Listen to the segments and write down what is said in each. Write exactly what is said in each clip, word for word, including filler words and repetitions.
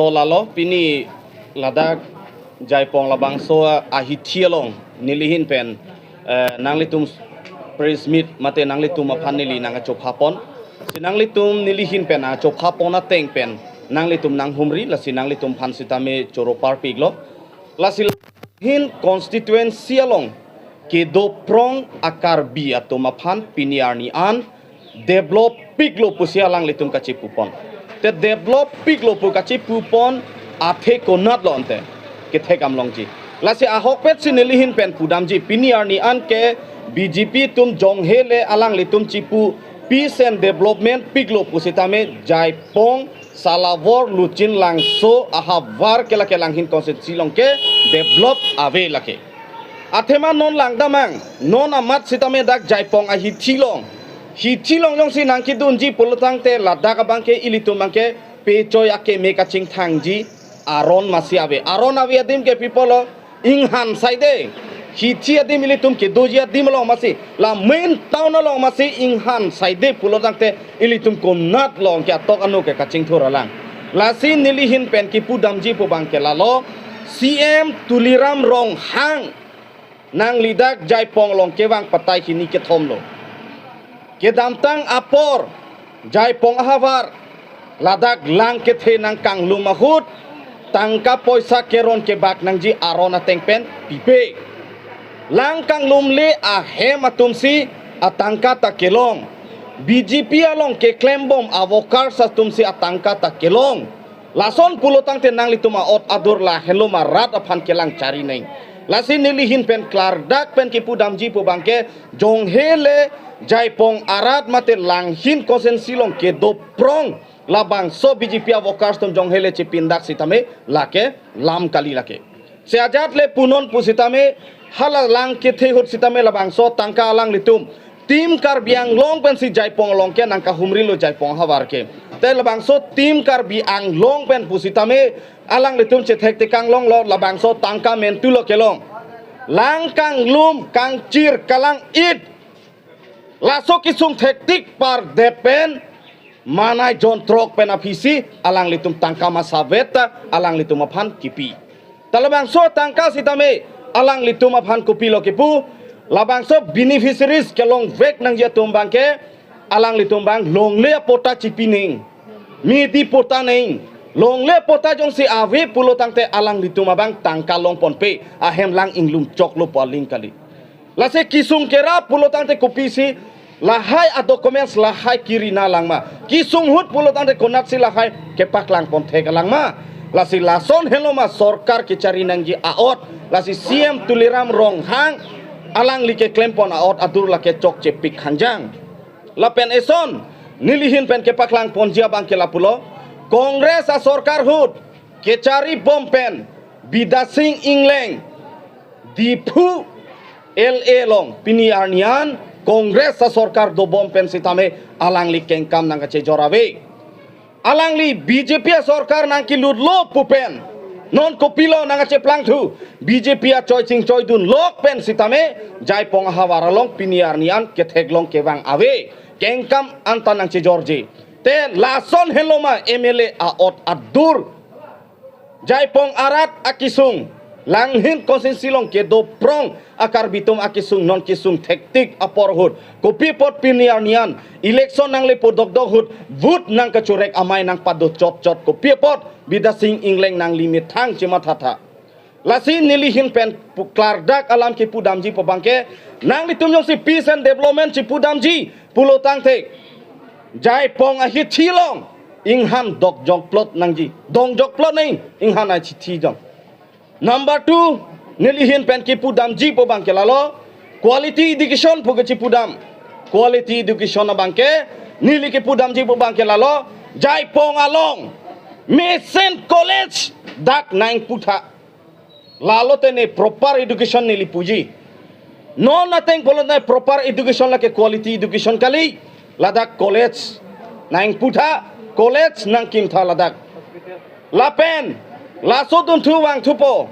Lalo pini ladak Jaipong labangso ahithi along nelihin pen, eh, nanglitum press meet mate nanglitum aphan neli nangkachopha pon. Si nanglitum nelihin pen nangkachopha pon ateng pen nanglitum nanghumri, lasi nanglitum aphan sitame choro parpiklo. Lasi hin constituency along kedo prong a-Karbi atum aphan pini arni an develop piklo pusi alanglitum kachepu pon. Te develop piklo pu kachepu pon athe konatlo ante kethek am longji. Lasi ahokpet si nelihin pen pudamji, pini arni an ke B J P atum jonghe le alanglitum chepu peace and development piklo pusitame Jaipong, Salawor, Luchin, Langso ahavar ke lake Langhin constituency along ke develop ave lake. Athema non langdamnang, non amat sitame dak Jaipong ahithi along. Hithi along jongsi nangkedunji pulotangte ladak abangke ilitum abangke pechoi akeme kachingthangji aron masi ave. Aron ave adim ke pi apotlo, Inghan side. Hithi adim ilitum kedoji adim along masi, la main town along masi Inghan side pulotangte ilitum konat along ke atok anu ke kachingthur alang. Lasi nelihin pen kipudamji pu abangke lalo, C M Tuliram Ronghang nangli dak Jaipong along kevang patai hini kethom lo. Kedamtang apor Jaipong ahavar ladak lang kethe nangkanglum ahut tangka poisa keron kebak nangji aron ateng pen pipe. Lang kanglumle ahem atumsi atangka ta kelong. B J P along keklembom a-workers atumsi atangka ta kelong. Lason pulotangte nanglitum a'ot adur lahenlo ma rat aphan kelang chari neng. Lasi nelihin pen klardak pen kipudamji pu abangke jonghe le Jaipong arat mate Langhin constituency along kedo prong labangso B J P a-workers atum jonghe le chepindak sitame lake lam kali lake. Si ajat le punon pusitame hala lang kethe ahut sitame labangso tangka alanglitum Team Karbi Anglong pensi Jaipong along ke nangkahumrilo Jaipong ahavar ke. Te labangso Team Karbi Anglong pen pusitame alanglitum chethek tekang longlo, labangso tangka mentu lo kelong. Lang kanglum kangchir kalang-it. Laso kesung thektik pardet pen manai jon throk pen aphisi alanglitum tangka masavet ta alanglitum aphan kipi. Ta labangso tangka sitame alanglitum aphan kopilo kipu, labangso beneficiaries kelongvek nangji atum abangke alanglitum abang longle apatta chipi neng, midi patta neng, longle apatta jongsi ave pulotangte alanglitum abang tangka longponpe, ahem lang inglum choklo pu aling kali. Lasi kesung kerap pulotangte kopisi lahai a-documents lahai kerina langma? Kesung ahut pulotangte konatsi lahai kepaklang ponthek alangma? Lasi lason henlo ma sorkar kechari nangji a'ot? Lasi C M Tuliram Ronghang alangli keklem pon a'ot adur lake chokchepik hanjang. Lapen eson nelihin pen kepaklang ponji abangke lapulo, Congress asorkar ahut kechari bom pen Bidya Sing Engleng Diphu L A along pini arni an Congress asorkar dobom pen sitame alangli kengkam nangkachejor ave. Alangli B J P asorkar nangkelutlo pu pen non kopilo nangkacheplangthu? B J P achoi chingchoidun lok pen sitame Jaipong ahavar along pini arni an ketheklong kevang ave, kengkam anta nangchejorji. Te lason henlo ma M L A a'ot adur? Jaipong arat akesung, Langhin constituency along kedo prong a-Karbi atum akesung non kesung thektik apor ahut, kopi apot pini arni an election nangle podokdok ahut vote nangkachorek amei nangpado chotchot, kopi apot Bidya Sing Engleng nangli methang chemathatha? Lasi nelihin pen pu-, klardak alam kipudamji pu abangke, nanglitum jongsi peace and development chipudamji pulotangte Jaipong ahithi along Inghan dok jokplot nangji, dong jokplot neng Inghan ahithi along. Number two, nelihin pen kipudamji pu abangke lalo, quality education pu kechipudam. Quality education abangke neli kipudamji pu abangke lalo, Jaipong along mesen college dak nangputha. Lalo te ne proper education neli puji. Non ateng pulote proper education lake quality education kali. Ladak college nangputha, college nangkimtha ladak. Lapen laso dunthu vangthupo,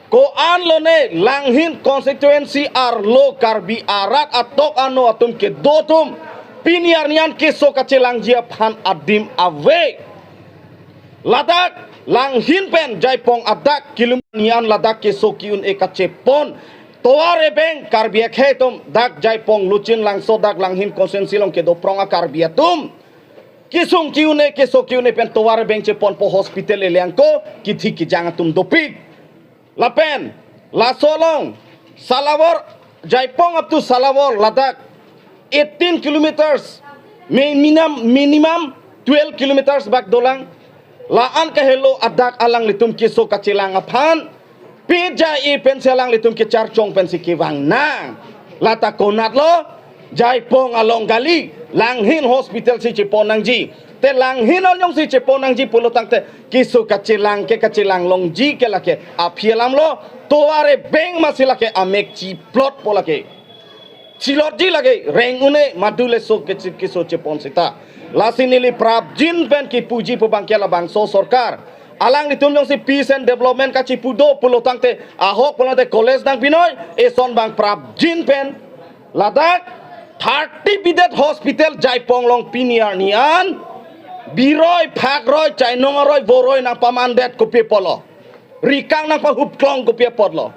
ko-an lone Langhin constituency arlo Karbi arat atok ano atum kedo atum pini arni an keso kachelangji aphan adim ave? Ladak Langhin pen Jaipong adak kilometer ni-an ladak keso ki-un-e kachepon. Tovar ebeng Karbi akhei atum dak Jaipong Luchin Langso dak Langhin constituency along kedo prong a-Karbi atum kesung ki-un-e keso ki-un-e pen tovar ebeng cheponpo, hospital elengko, kithi kijang atum dopik. Lapen laso along Salawar, Jaipong up to Salawar ladak eighteen kilometers, mi-, minimum, minimum twelve kilometers bak dolang. La-an kahelo adak alanglitum keso kachelang aphan pija-i pensi alanglitum kecharchong pensi kevang nang. Lata konatlo, Jaipong along kali, Langhin hospital si chepon nangji. Te Langhin along si chepon nangji pulo tangte keso kachelang ke kachelang longji ke lake aphi alamlo. Tovar ebeng masi lake amek chiplotpo lake. Chilotji lake, reng un-e, madu le so ke chi-, keso chepon sita. Lasi neli prapjin pen kipuji pu abangke labangso sorkar. Alanglitum jongsi peace and development kachipu do pulo tangte, ahok pulo tangte college nangpinoi, eson abang prapjin pen ladak thirty bedded hospital Jaipong along pini arni an biroi, phakroi, chainong aroi, voroi nangpamandet kopi apotlo. Rikang nangpahupklong kopi apotlo.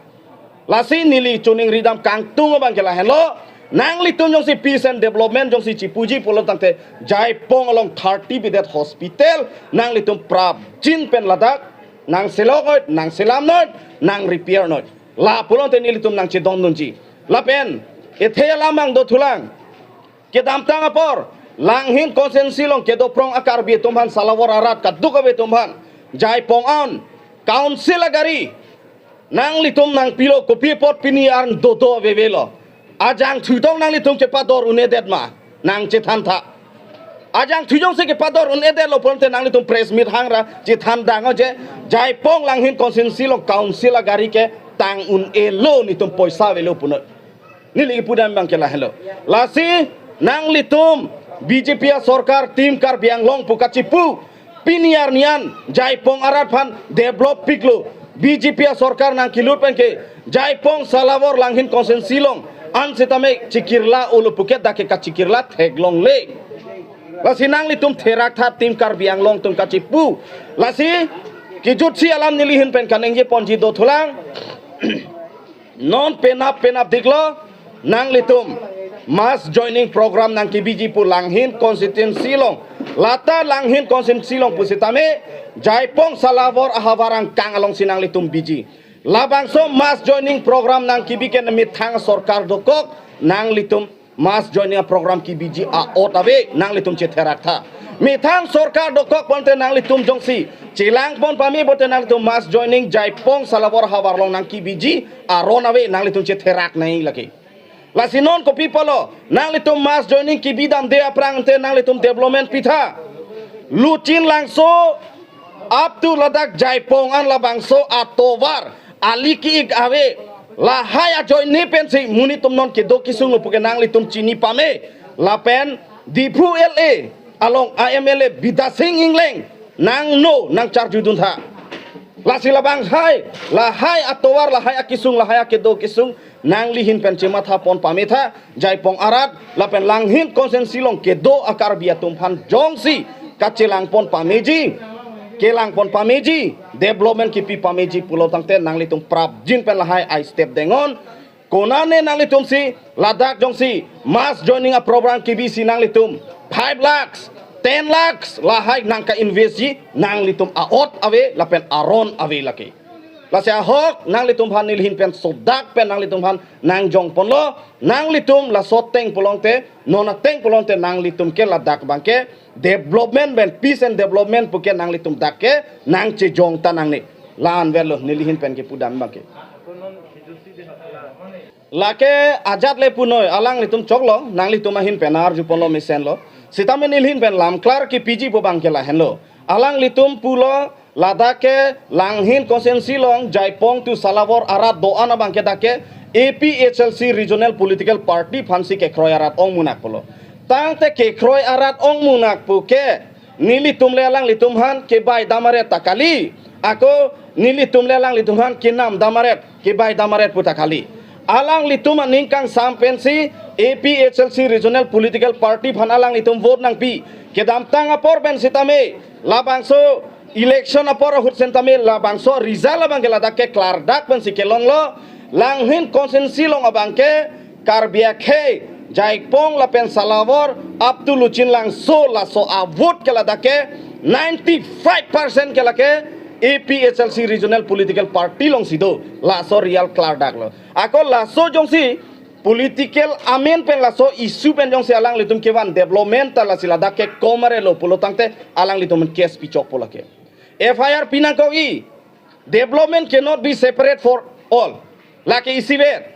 Lasi neli choningri dam kangtung abangke lahenlo. Nanglitum jongsi peace and development jongsi chipuji pulo tangte Jaipong along thirty bedded hospital nanglitum prapjin pen ladak nangselok noi, nangselam noi, nang repair noi. La pulote nelitum nangchedondunji. Lapen ethe alam abang dothulang. Kedamtang apor Langhin constituency along kedo prong a-Karbi atum aphan, Salawar arat kadokave atum aphan, Jaipong an council agari nanglitum nangpilo, kopi apot pini arni dodo avevelo. Ajangthu tong nanglitum kepador un-edet ma, nangchethantha. Ajangthu jongsi kepador un-edetlo pulote nanglitum press meet hangra chethan dang oje, Jaipong Langhin constituency along council agari ke tang un-elo, netum poisa avelo punoi. Neli kipu dam abangke lahenlo. Lasi nanglitum B J P asorkar, Team Karbi Anglong pu kachipu, pini arni an Jaipong arat aphan develop piklo. B J P asorkar nangkelut penke Jaipong, Salawar, Langhin constituency along an sitame chikirla olo puke dak ke kachikirla theklongle. Lasi nanglitum theraktha, Team Karbi Anglong atum kachipu. Lasi kejutsi alam neli ahin pen kaningjeponji dothulang. Non penap penapdiklo, nanglitum mass joining program nangkebiji pu Langhin constituency along. Lata Langhin constituency along pusitame Jaipong, Salawar ahavar angkang alongsi nanglitum biji. Labangso mass joining program nangkebi ke methang sorkar dokok, nanglitum mass joining program kebiji a-ot ave, nanglitum chetheraktha. Methang sorkar dokok pulote nanglitum jongsi chelangpon pame pulote nanglitum mass joining Jaipong, Salawar ahavar along nangkebiji aron ave, nanglitum chetherak nai lake. Lasi non kopi apotlo, nanglitum mass joining kebi damde aphrang te nanglitum development pitha. Luchin Langso up to ladak Jaipong an labangso atovar ali ki-ik ave. Lahai ajoine pensi monit atum non kedo kesung lo puke nanglitum chini pame. Lapen Diphu L A along a-M L A Bidya Sing Engleng nangno nangcharjuduntha. Lasi labang hai, lahai atovar, lahai akesung, lahai akedo kesung nangli ahin pen chemathapon pametha. Jaipong arat lapen Langhin constituency along kedo a-Karbi atum aphan jongsi kachelangpon pameji, kelangpon pameji, development kepi pameji pulo tangte nanglitum prapjin pen lahai a-step dengnon. Konane nanglitumsi ladak jongsi mass joining a-program kebisi nanglitum five lakhs, ten lakhs lahai nangka-invest ji, nanglitum a-ot ave lapen aron ave lake. Lasi ahok nanglitum aphan neli ahin pen sodak pen nanglitum aphan nangjongponlo. Nanglitum laso ateng pulote, non ateng pulote nanglitum ke ladak abangke development pen, peace and development puke nanglitum dak ke nangchejongta nangne. La-an verlo neli ahin pen kipu dam abangke. Lake ajat le punoi, alanglitum choklo, nanglitum ahin pen arjuponlo mesenlo. Sitame neli ahin pen lamklar kepiji pu abangke lahenlo. Alanglitum pulo, ladak ke Langhin constituency along Jaipong to Salawar arat do-an abangke dak ke A P H L C Regional Political Party aphansi kekroi arat ongmunak pulo. Tangte kekroi arat ongmunak puke nelitum le alanglitum aphan kebai dam aret ta kali. Ako nelitum le alanglitum aphan kenam dam aret, kebai dam aret pu ta kali. Alanglitum aning kangsam pensi A P H L C Regional Political Party aphan alanglitum vote nangpi. Kedamtang apor pen sitame labangso Election apor ahut sentame labangso result abangke ladak ke klardak pensi kelonglo. Langhin constituency along abangke Karbi akhei, Jaipong lapen Salawar up to Luchinlangso laso avote ke ladak ke ninety-five percent ke lake A P H L C regional political party alongsi do. Laso real klardaklo. Ako laso jongsi political amen pen laso issue pen jongsi alanglitum kevan development ta lasi ladak ke komarelo pulo tangte alanglitum case pichokpo lake. F I R pinangkok-i, development cannot be separate for all. Lake isivet.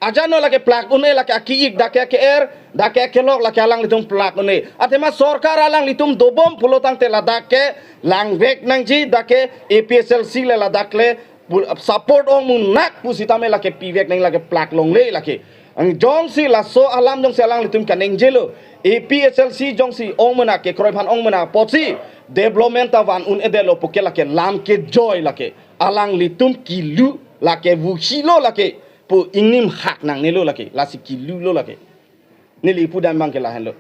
Ajano lake plak un-e, lake aki-ik, dak ke ke-er, dak ke kelok, lake alanglitum plak un-e. Athema sorkar alanglitum dobom pulo tangte ladak ke langvek nangji, dak ke A P H L C le ladak le pul-, support ongmunak pusitame lake pivek nang, lake plak longle lake. Ang jongsi laso alam jongsi alanglitum kanengjelo, A P H L C jongsi ongmunak, kekroi aphan ongmunak apotsi development ta van un-edetlo puke lake lam kejoi lake. Alanglitum kilu lake, vuhilo lake, pu ingnim hak nangnelo lake, lasi kilulo lake. Neli pudam abangke lahenlo.